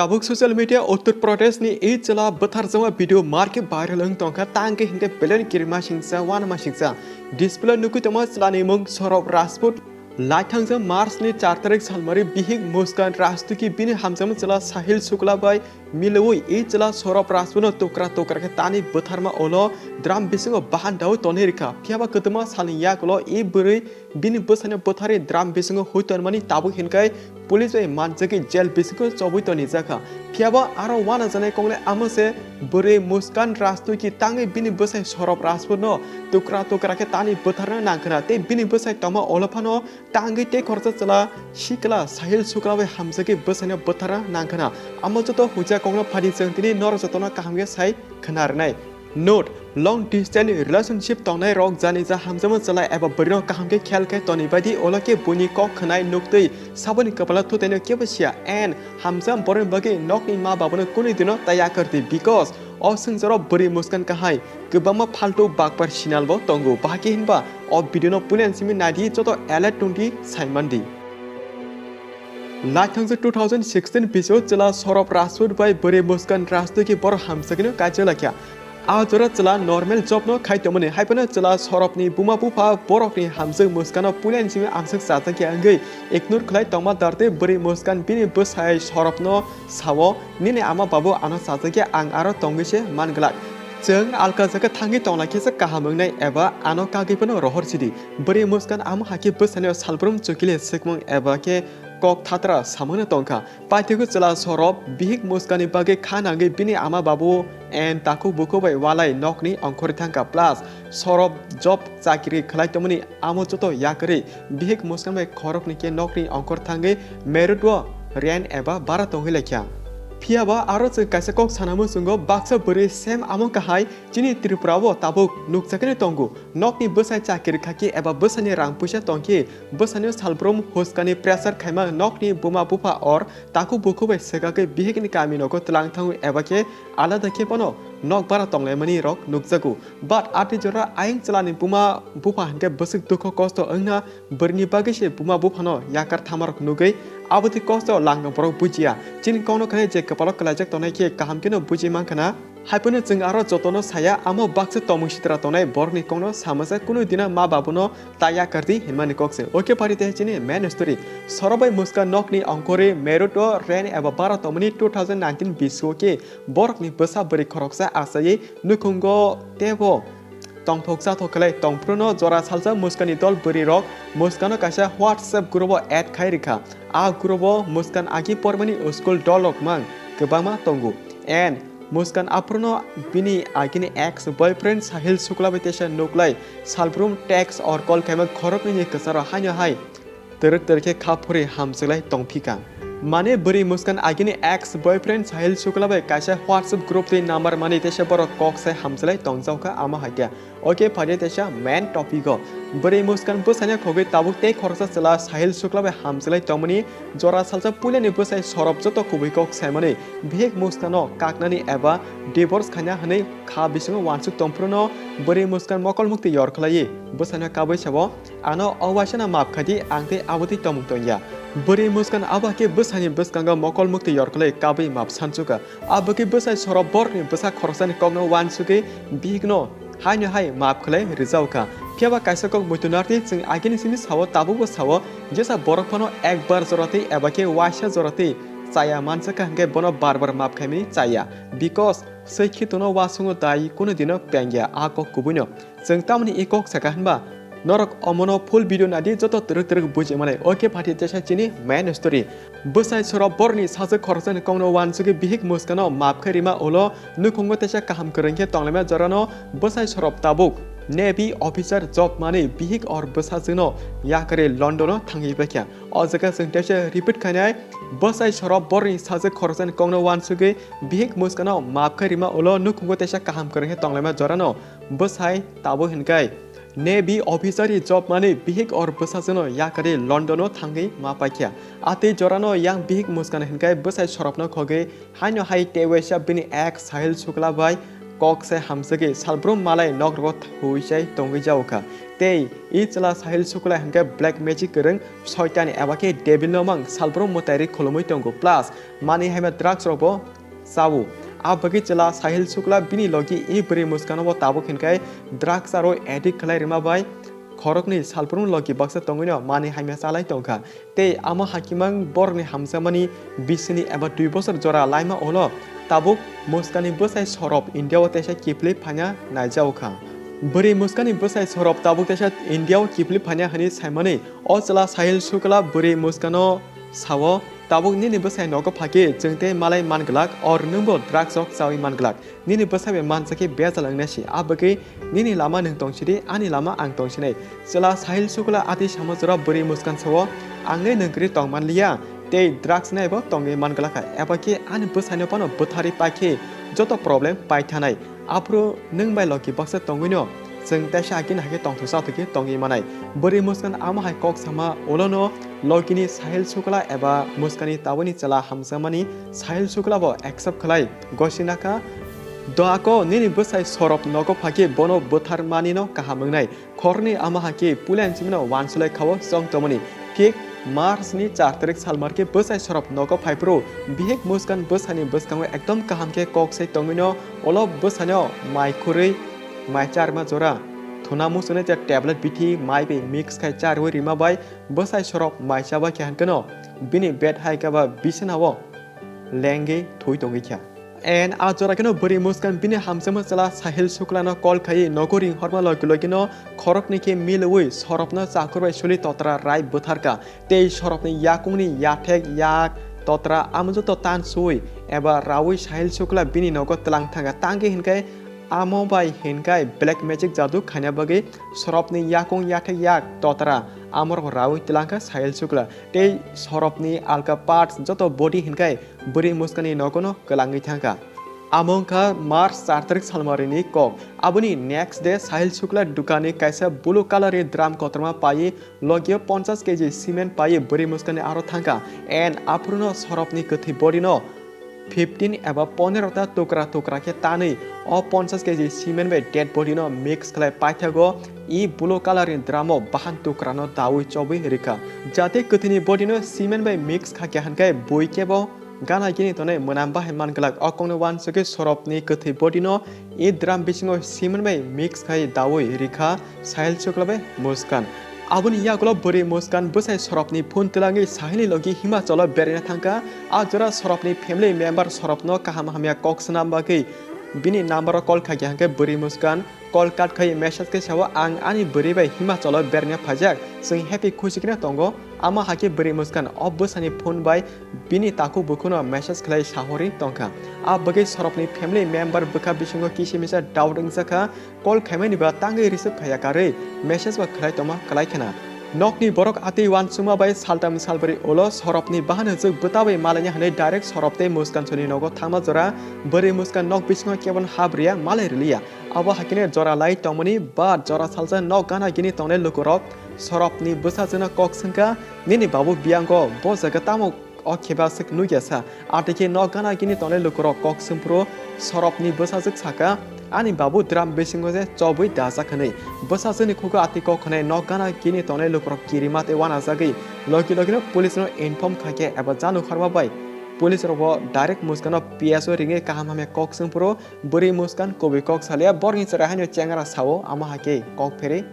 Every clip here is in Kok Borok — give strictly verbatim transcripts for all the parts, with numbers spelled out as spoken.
Tabuk social media Uttar Pradesh ni e chwla bwtharjakma video market viral wng tongkha, tangkhe hinkhe belai kirima singsa, wanama singsa. Display nugwi tongma chwlani mung Saurabh Rajput. Laithangjak March ni char tarik salmari bihik Muskan Rajput ki bini hamjakma chwla Sahil Shukla bai milwi e chwla Saurabh Rajput no tukra tukra khe tani bwtharma ulo drum bisingo bahan dawi tonwi rikha. Phiyaba kwtwma salni yakulo e bwrwi bini bwsaino bwtharwi drum bisingo hui tonmani tabuk hinkhai police bai manjagwi jail bisingo chobwi tonijakha. Phiyaba aro wanajaknai koknai amo se bwrwi Muskan Rajput ki tangwi bini bwsai Saurabh Rajput no tukra tukra khe tani bwtharna nangkhwna tei bini bwsai tongma ulo phano tangwi tei khoroksa chwla sikla Sahil Shukla bai hamjagwi bwsaino bwtharna nangkhwna. Amo joto huja kokno phadi chwng tini norok jotono kaham khe sai khwna rwnai. Note, long distance relationship tongnai rok jani ja hamjakma chwla eba bwrwino kaham khe khel khe toni baidi ulo khe buini kok khwnai nuktwi saboni kwpalo thutaino kebo siya and hamjak borokni bagwi nokni ma babano kunui dino ta yakardi because o swngjaro bwrwi Muskan kahai kwbangma phaltu bakpar sinal bo tongo. Bahai khe hinba o video no puilan simi naidi joto alert tongdi saimandi. Laithangjak two thousand sixteen biso chwla Saurabh Rajput bai bwrwi Muskan Rajput ki borok hamjagwino kaijak laikha. A jora chwla normal job no khai tongmani, hai phano chwla Saurabh ni buma bupha borok ni hamjak Muskan no puilan simi amswk chajakya wngwi ignore khlai tongma darte bwrwi Muskan bini bwsai Saurabh no sao, "Nini ama babu ano chajakya, ang aro tongwi se man glak. Chwng alka jaga thangwi tongla khe se kaham wngnai eba ano kagwi phano rohor sidi." Bwrwi Muskan amo hai khe bwsani o salbrum chukile swkmung eba khe kok thatra samungno tongkha. Paithago chwla Saurabh bihik Muskanni bagwi kha nangwi bini ama babu and takhuk bukhuk bai walai nokni ongkhorwi thangkha. Plus Saurabh job chakri khlai tongmani amo joto yakarwi bihik Muskan bai khoroknwi khe nokni ongkhor thangwi merit o rent eba bara tongwi laikha. Phiyaba aro chwng kaisa kok sana muchungo baksa bwrwi same amo kahai chini Tripura o tabuk nukjaknai tongo. Nokni bwsai chakri khakhe eba bwsaini rang puisa tongkhe bwsaino salbrum huskani pressure khaima nokni buma bupha or takhuk bukhuk bai swkagwi bihikni kami nogo twlang thango eba khe alada khe bono nok bara tonglaimani rok nukjago. But atwi jora ayang chwlani buma bupha hinkhe bwswk dukho kosto wngna bwrwini bagwi se buma buphano yakar thamarok nugwi abotwi kosto langno borok bujiya. Chini kokno khanai je kwpalo kwlaijak tongnai khe kaham kheno buji mankha na. Hai phano chwng aro jotono saya, amo baksa tomung sitra tongnai borokni kokno samasa kunu dina ma babuno ta yakardi hinmani kok se. Oke pari tei chini main story. Saurabh bai Muskan nokni ongkhorwi merit o rent eba bara tongmani two thousand nineteen bisio khe borokni bwsa bwrwi khoroksa achaiwi nukhungo teibo tongthok chathok khlai tongphruno jora salsa Muskanni dol bwrwi rok Muskano kaisa WhatsApp group o add khai rikha. A group o Muskan agi pormani school dol rok mang kwbangma tongo. And Muskan aphruno bini agini ex boyfriend Sahil Shukla bai teisa nuklai salbrum text or call khaima khoroknwi ni kwcharo haino hai twrwk twrwk khe kha phuri hamjwlai tongphika. Mane bwrwi Muskan agini ex boyfriend Sahil Shukla bai kaisa WhatsApp group twi number mani teisa borok kok sai hamjwlai tongjaokha amo hai khe. Oke phaidi teisa main topic o. Bwrwi Muskan bwsaino khogwi tabuk tei khoroksa chwla Sahil Shukla bai hamjwlai tongmani jora salsa puilani bwsai Saurabh joto kubui kok saimani bihik Muskano kaknani eba divorce khaina hwnwi kha bisingo uansuk tongphruno bwrwi Muskan mokol mukti yor khlaiwi bwsaino kabui sabo, "Ano o uaisano maap khaidi, ang tei abotwi tongmung tongya." Bwrwi Muskan abo khe bwsani bwskango mokol mukti yor khlai kabui maap sansuka. Abokhe bwsai Saurabh borokni bwsa khoroksani kokno uansugwi bihikno haino hai maap khlai rwjaokha. Phiyaba kaisa kok muitu narwkhe chwng agini simi sao, tabukbo sao, jesa borok phano ekbar jora twi eba khe uaisa jora twi chaya manjakha hinkhe bono bar bar maap khaimani chaya. Because swi khitungno uasungo tai kunu dino pengya a kok kubuino. Chwng tamoni e kok sakha hinba? Norok omono full video nadi joto twrwk twrwk buji manai. Oke phaidi teisa chini main story. Bwsai Saurabh borokni sajwk khoroksani kokno uansugwi bihik Muskano maap khe rima ulo nukhungo teisa kaham kwrwng khe tonglaima jorano bwsai Saurabh tabuk Navy officer job manwi bihik or bwsajwkno yakarwi London o thangwi paikha. O jaga chwng teisa repeat khainai, bwsai Saurabh borokni sajwk khoroksani kokno uansugwi bihik Muskano maap khe rima ulo nukhungo teisa kaham kwrwng khe tonglaima jorano bwsai tabuk hinkhai Navy officer ni job manwi bihik or bwsajwkno yakarwi London o thangwi ma paikha. Atwi jorano yang bihik Muskan hinkhai bwsai Saurabh no khogwi haino hai tei uaisa bini ex Sahil Shukla bai kok se hamsagwi salbrum malai nok rogo thui chai tongwi jaokha. Tei i chwla Sahil Shukla hinkhe black magic kwrwng soitan eba khe devil no mang salbrum mwtai ri khulumwi tongo plus mani haima drugs rok bo chao. A bagwi chwla Sahil Shukla bini logi i bwrwi mwskano bo tabuk hinkhe drugs aro addict khlai rima bai khoroknwi salbrum logi baksa tongwino mani haima chalai tongkha. Tei amo hakimang borokni hamjakmani bisini eba dui bosor jora laima ulo tabuk mwskani bwsai Sorop India o teisa kiphilwi phaina naijaokha. Bwrwi mwskani bwsai Sorop tabuk teisa India o kiphilwi phaina hwnwi saimani o chwla Sahil Shukla bwrwi mwskano sao, tabuk nini bwsai nogo phakhe chwng tei malai manglak or nwngbo drugs rok chawi manglak. Nini bwsai bai mansa khe bejal wngnai se, a bagwi nini lama nwng tong sidi, ani lama ang tong sinai. Chwla Sahil Shukla atwi sama jora bwrwi mwskan sao, ang le nwng kwrwi tong man liya, tei drugs nai bo tongwi man glakha, eba khe ani bwsaino phano bwtharwi pai khe joto problem pai thanai. Aphuru nwng bai logi baksa tongwino chwng teisa agini hai khe tongthok chathok khe tongwi manai. Bwrwi mwskan amo hai kok sama ulono logini Sahil Shukla eba mwskani tabukni chwla hamjakmani Sahil Shukla bo accept khlai gosi nakha. Doako nini bwsai Sorop nogo phakhe bono bwthar manino kaham wngnai. Khoroknwi ama hakhe puila hinchimano uansukhlai khao chong tongmani. Thik March ni char tarik salmar khe bwsai Sorop nogo phaiphuru bihik mwskan bwsani bwskango ekdom kaham khe kok sai tongwino ulo bwsano mai khurwi mai charma jora thuna muchungni je tablet bithi mai bai mix khai charwi rima bai bwsai Sorop mai chaba khe hankeno bini bed hai kaba bisinao lengwi thwi tongwi kha. And a jora kheno bwrwi mwskan bini hamjakma chwla Sahil Shukla no call khai nogo ring horma logi logi no khoroknwi khe milwi Sorop no chakur bai suli totra rai bwtharka tei Sorop ni yakung ni yathek yak totra amo joto tan sui eba raui Sahil Shukla bini nogo tlang thangkha. Tangwi hinkai amo bai hinkai black magic jadu khaina bagwi Sorop ni yakung yathek yak totra amorok raui tlang kha Sahil Shukla tei Sorop ni alka parts joto body hinkai bwrwi mwskani nogo no kwlangwi thangkha. Amo wngkha March char tarik salmari ni kok. Aboni next day Sahil Shukla dukani kaisa blue colour ni drum kotorma paiwi logio ponchas keji cement paiwi bwrwi mwskani aro thangkha. And aphuru no Sorop ni kwthwi body no fifteen eba ponero ta tukra tukra khe tanwi o ponchas keji cement bai dead body no mix khlai paithago i blue colour ni drum o bahan tukra no daui chobwi rikha. Jate kwthwini body no cement bai mix khakhe hankhe bui kebo gana gini tonwi mwnam bahai man glak. O kokno uansugwi Sorop ni kwthwi body no i drum bisingo cement bai mix khai daui rikha Sahil Shukla bai Muskan. Aboni yagulo bwrwi Muskan bwsai Sorop ni phone twlangwi Sahil ni logi Himachal o beraina thangkha. A jora Sorop ni family member Sorop no kaham hamya kok swnam bagwi bini number o call khaikha, hankhe bwrwi Muskan call cut khai message khe sao, "Ang ani bwrwi bai Himachal o beraina phaijak, chwng happy khusi kheno tongo." Ama hakhe bwrwi Muskan o bwsani phone bai bini takhuk bukhuno message khlai sahorwi tongkha. A bagwi Sorop ni family member bwkha bisingo kisa misa doubt wngjakha, call khaimani ba tangwi receive khaiya karwi message ba khlai tongma kwlai khna. Nokni borok atwi uansukma bai saltam salbrwi ulo Sorop ni bahan hwchwk bwtawi malaina hwnwi direct Sorop tei Muskan soni nogo thangma jora bwrwi Muskan nok bisingo kebon hap riya malai riliya. Abo hakhe jora lai tongmani ba jora salsa nok gana gini tongnai lukurok Sorop ni bwsajwkno kok swngkha, "Nini babu biyango bo jaga tamo o kheba swk nukya sa?" Atwi khe nok gana gini tongnai lukurok kok swngphuru Sorop ni bwsajwk saka, "Ani babu drum bisingo je chobwi dajak," hwnwi. Bwsajwk ni khugo atwi kok hwnwi nok gana gini tongnai lukurok kirima tei uanajagwi logi logi no police no inform khaikhe eba janu kharma bai police rok bo direct Muskan no P S o ringwi kaham hamya kok swngphuru bwrwi Muskan kubui kok salia, borokni chwrai haino chengra sao, ama hakhe kok pherwi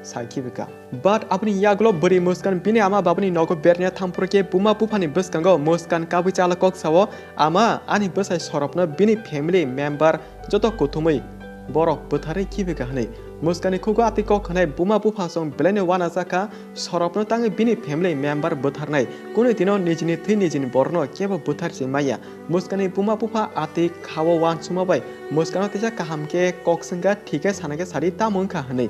sakhi bwkha. But aboni yagulo bwrwi Muskan bini ama babani nogo berna thangphuru khe buma buphani bwskango Muskan kabui chala kok sao, "Ama, ani bwsai Soropno bini family member joto kuthumwi borok bwtharwi khibika," hwnwi. Muskani khugo atwi kok hwnwi buma bupha song belaino uanajakha, Soropno tangwi bini family member bwtharnai. Kunu dino nijini thwi nijini borokno kebo bwtharsi maya. Muskani buma bupha atwi khao uansukma bai Muskano teisa kaham khe kok swngkha, thik khe sana khe sadi tamo wngkha hwnwi.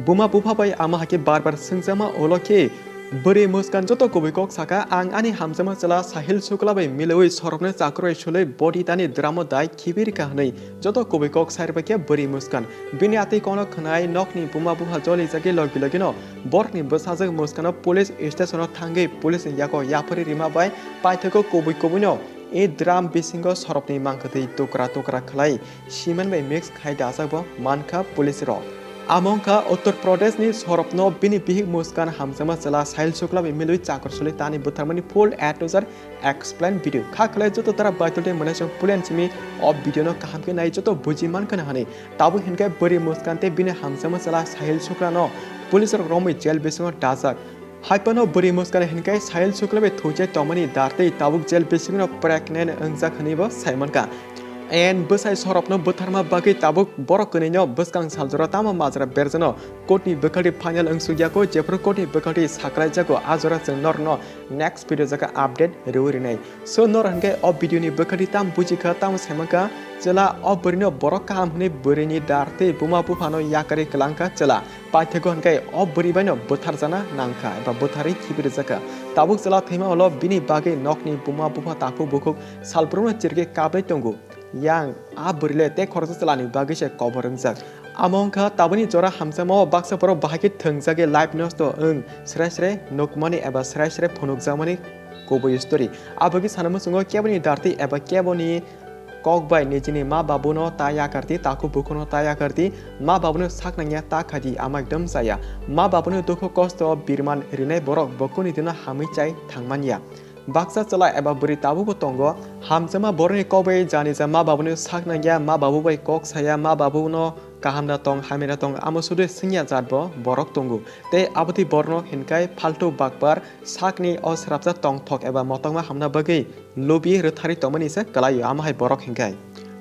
Buma bupha bai ama hakhe bar bar swngjama ulo khe bwrwi Muskan joto kubui kok saka, "Ang ani hamjakma chwla Sahil Shukla bai milwi Soropno chakur bai sulwi body tani dramo dai khibi rikha," hwnwi joto kubui kok sai rwbai khe bwrwi Muskan. Bini atwi kono khwnai nokni buma bupha jolijagwi logi logino borokni bwsajwk Muskano police station o thangwi police ni yago yapharwi rima bai paithago kubui kubuino E drum bisingo sorobni mangkwtwi tukra tukra khlai cement bai mix khai dajak bo mankha police rok. Amo wngkha Uttar Pradesh ni sorobno bini bihik Muskan hamjakma chwla Sahil Shukla bai milwi chakur suli tani butharmani full A to Z explain video. Kha khlai joto tara baitol tei mwnai chwng pulen simi o video no kaham khe nai joto buji mankha na hani. Tabuk hinkhe bwrwi Muskan tei bini hamjakma chwla Sahil Shukla no police rok romwi jail bisingo dajak. Haiphano bwrwi Muskan hinkhe Sahil Shukla bai thuijak tongmani dar tei tabuk jail bisingo pregnant wngjak hwnwi bo sai mankha. And bwsai sorobno butharma bagwi tabuk borok kwnwino bwskang saljora tamo majra berjano court ni bwkhaldi final wngsukya kho, jephru court ni bwkhaldi saklaijago a jora chwng norokno next video jaga update rwi rinai. So norok hinkhe o video ni bwkhaldi tam bujikha, tamo saimankha, chwla o bwrwino borok kaham hwnwi bwrwini dar tei buma buphano yakarwi kwlangkha chwla. Paithago hinkhe o bwrwi baino bwtharjana nangkha eba bwtharwi khibirijak kha. Tabuk chwla thwima ulo bini bagwi nokni buma bupha takhuk bukhuk salbrumno chirigwi kablai tongo. Yang a bwrwile tei khoroksa chwlani bagwi se kobor wngjak. Amo wngkha tabukni jora hamjakmao baksa borok bahai khe thwngjagwi life nosto wng srai srai nukmani eba srai srai phunukjakmani kubui story. Aboni sana muchungo keboni dartwi eba keboni kok bai nijini ma babuno ta yakardi, takhuk bukhuno ta yakardi, ma babuno sak nangya ta khaidi, ama ekdom chaya. Ma babuno dukhu kosto birman rinai borok bo kuni dino hamwi chai thangmanya. Baksa chwla eba bwrwi tabukbo tongo, hamjakma borokni kok bai jani ja ma babuno sak nangya, ma babu bai kok saya, ma babuno kaham da tong, hamya da tong, amo sudu swngya jat bo borok tongo. Tei abotwi borokno hinkai phaltu bakbar sakni o srapsa tongthok eba motokma hamna bagwi lubi rwtharwi tongmani se kwlaio, amo hai borok hinkai.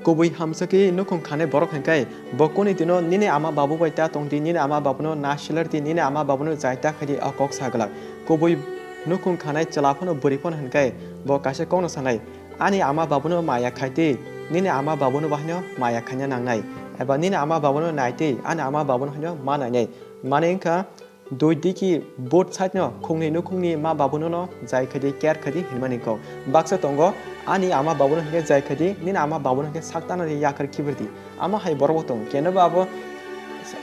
Kubui hamsakhe nukhung khanai borok hinkai bo kuni dino nini ama babu bai ta tongdi, nini ama babuno na silardi, nini ama babuno jai ta khaidi o kok sa glak. Kubui nukhung khanai chwla phano bwrwi phano hinkai bo kaisa kokno sanai, ani ama babuno maya khaidi, nini ama babuno bahaino maya khaina nangnai, eba nini ama babuno naidi, ani ama babuno haino ma nainai. Mane wngkha dui diki both side no khungni nukhungni ma babuno no jai khaidi, care khaidi hinmani kok. Baksa tongo, ani ama babuno hinkhe jai khaidi, nini ama babuno hinkhe sak tanani yakar khibirdi. Amo hai borok bo tongo. Keno ba abo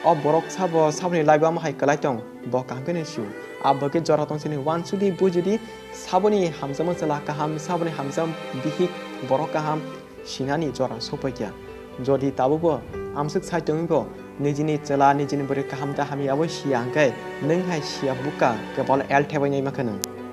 o borok sabo, saboni life o amo hai kwlai tong, bo kaham khe nai sio. Abo khe jora tong sini wansudi bujidi, saboni hamjakma chwla kaham, saboni hamjak bihik borok kaham sinani jora sopaikha. Jodi tabukbo amswk sai tongwi bo nijini chwla, nijini bwrwi kaham ta hamya abo siya hwnkhe, nwng hai siya buka kebol el thebai nai mankha nwng.